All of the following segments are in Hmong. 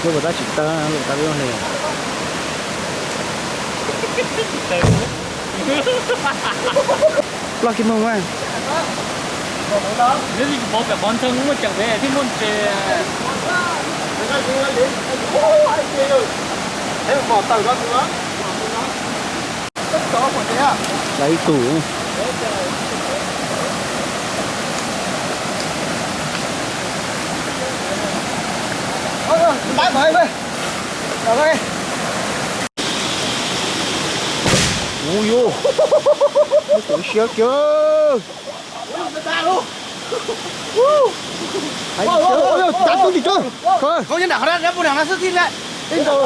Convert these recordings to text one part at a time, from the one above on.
Lub pas tab tsis tawg, lub pas tab lub hle. Ploj kiag mus mas. Qhov ntxeeg muaj ceem pem thiab muaj ntses. Lawv ib tug. Ui yus, siab kiag. Hais tub tim tso. Koj nyob nram qhov dab puag nram no xwb thiab lawm. Ib ntau.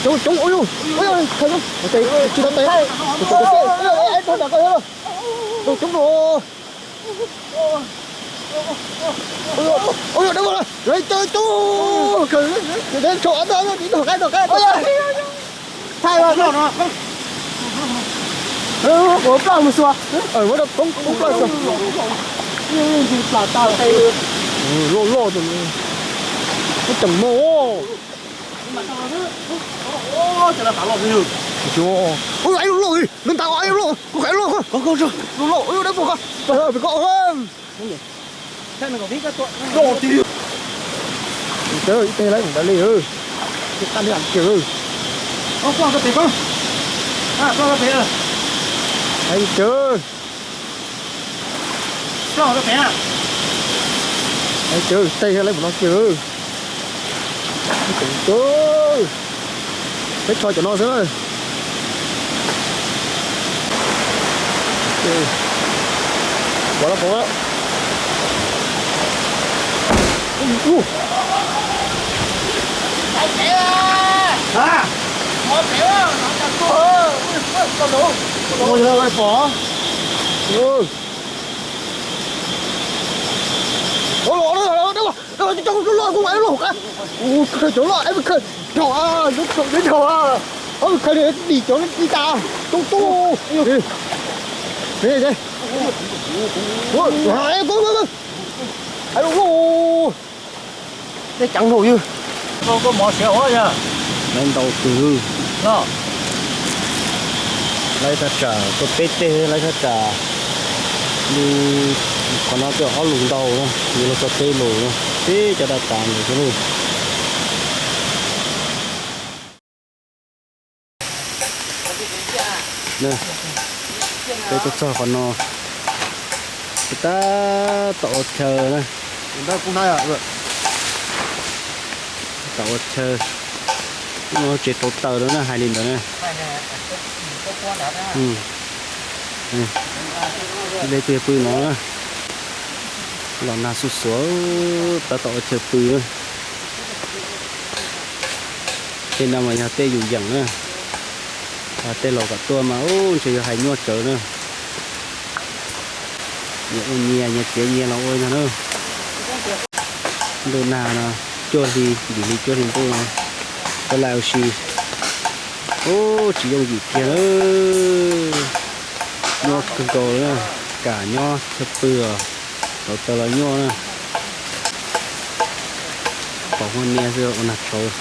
Coob coob, ua yus, tsis tau tes, coob coob. Ua yus, dab, lawv caw coob, dab tso, dab, dab, dab, dab, dab. Thaij los no. Kuv plaj mus xua. Muab rau poob, poob plaj xua. Plaj tau te. Loj loj tus. Muab ceem mog. Ua, loj loj, lub ntav loj, kuv qaiv loj, loj loj, dab pog ko. Loj tiag. Ib teg laib mus ntawd li. Ib qab li kiag. Hais tias, hais tias tej laib mus no kiag. Peb tso cov no xwb na. Pov los pov. Ua, pov. Ua, los, los, los, los, los, los, kuv ua los, ua, cov loj, ua, cov loj, cov loj, ua, cov loj, dim cov li tas, coob coob. Dej ceev nkaus yog. Koj mov siav ua yog. Lawv ntau kawg. Lawv thaj tsam tuaj peb teg, lawv thaj tsam li qhov no twb ob lus ntau na, yuav luag txog peb lus na, peb cov dab tas ntawd xwb na. Peb tuaj txog qhov no, tab tom ua chaw na. Tab tom ua chaw, tsev rauv taws no na, hais li ntawd na. Ib leeg twb pw no na, los nag xuj xuav, tab tom ua chaw pw na. Tej no mas yog tej yus yeem na, tej laus kom tuaj mas ub ntshe yuav hais nyuaj tsawv na. Nyias ua nyias, nyias txiav nyias los ua ntag na. Ntuj nag no, cuaj hli, yim hli cuaj hli ntuj no, peb laj ua si. Ub, tsis yooj yim kiag na. Nyuaj kawg nkaus li na, kam nyob chaw pw os, rauv taws los nyuaj na. Pom huab niab xwb ua nag tshauv.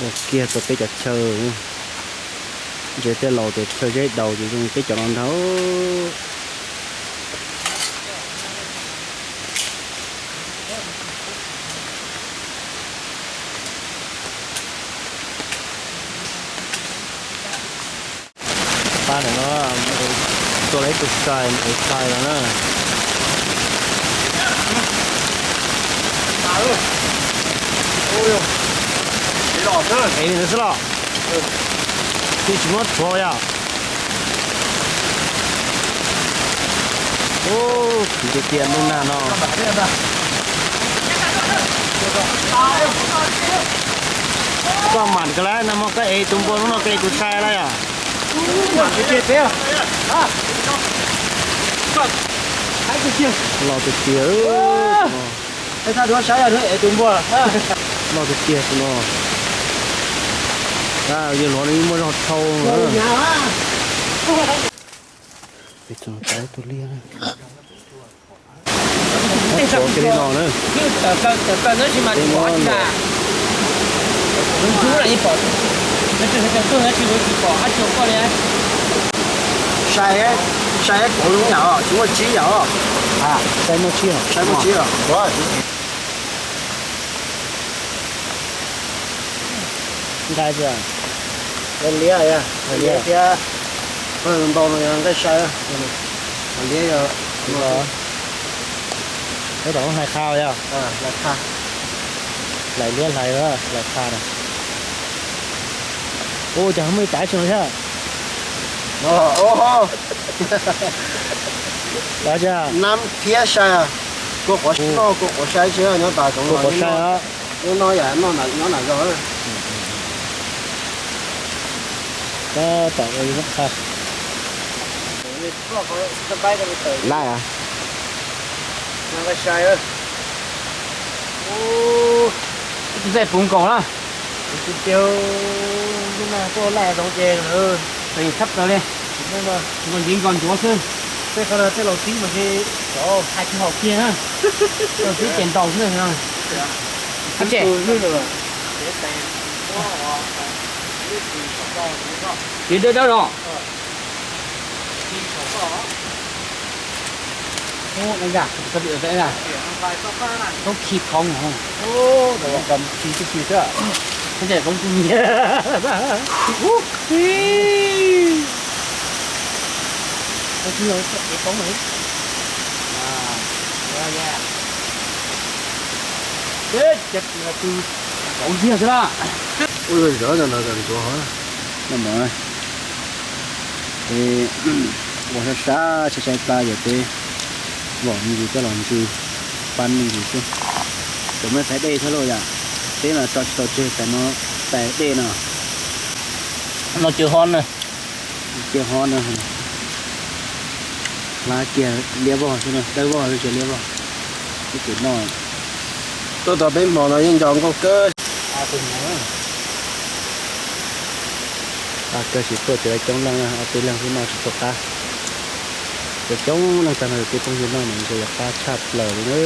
Ua kiag tau peb cov chaw. Ntshe tej laus tias chaw zeb daus ces zoo peb cov no ntag. Pab ntawm no tua lawv ib tug sai, tus sai no na. Ev li ntawd xwb los? Twb tsis muab rhuav yom? Ub, kwv tiag tiag ntuj nag no. Koj mam kawg lawm, nag hmo koj ev tus npua, hnub no koj ev tus sai lawm yom? Loj tiag tiag. Loj tiag tiag tus no. Yawg hluas no yeej muaj zog dhau. Peb tseem tau tus liaj. Tsov kiag li no na. Sai, sai kuv lub yam os, tsis muaj tsib yam os. Sai muaj tsib os. Sai muaj tsib os. Nqaij tias, liab, liab thiab, ntau no yog nqaij sai, liab yog, tab tom hlais qha yog, hlais liab hlais, hlais qha na. Ua cas muaj ib tav tsis no thiab? Nab thiab sai, kua quav noj, kua quav sai tsis nyob tas, kua quav sai, nyob no yam noj nyob nram zos. Tab tom ua li qha. Laij, nqaij sai. Ib tug nqaij puv nkaus na. Tus tiag, lub nag tuaj laij zoov ces lawv txhab plaws li. Nkaus ntxiv nkaus ntsuav xwb. Tej qhov tej laus txib mas ntshe hais tsis haum kiag na. Laus txib ces ntaus xwb. Ab tsi, tsis dawb dawb no. Ub, ua cas txhob khi khoov, khi tib si xwb. Ub, khi. Ub, zov no ntsuav hov. Ces ua sab sab sai sai pla yog peb vom me ntsis coj los ntsis, pab me ntsis xwb. Tseem muaj tais dej thiab lauj yom, peb mas tso tsis tau tseg tais no, tais dej no. No cia hob na, cia hob na. Hlab kiag liab vog xwb na, dawb vog xwb tsis liab vog. Ib txwm noj. Tuaj tau peb hmo no yeej nco nkauj kawg. Kawg tsis tuaj ces coob leej na, ob peb leeg xwb noj tsis tshua qab. Coob coob leej tag no peb phooj ywg noj mas ntshe yuav qab tshaj plaws li na.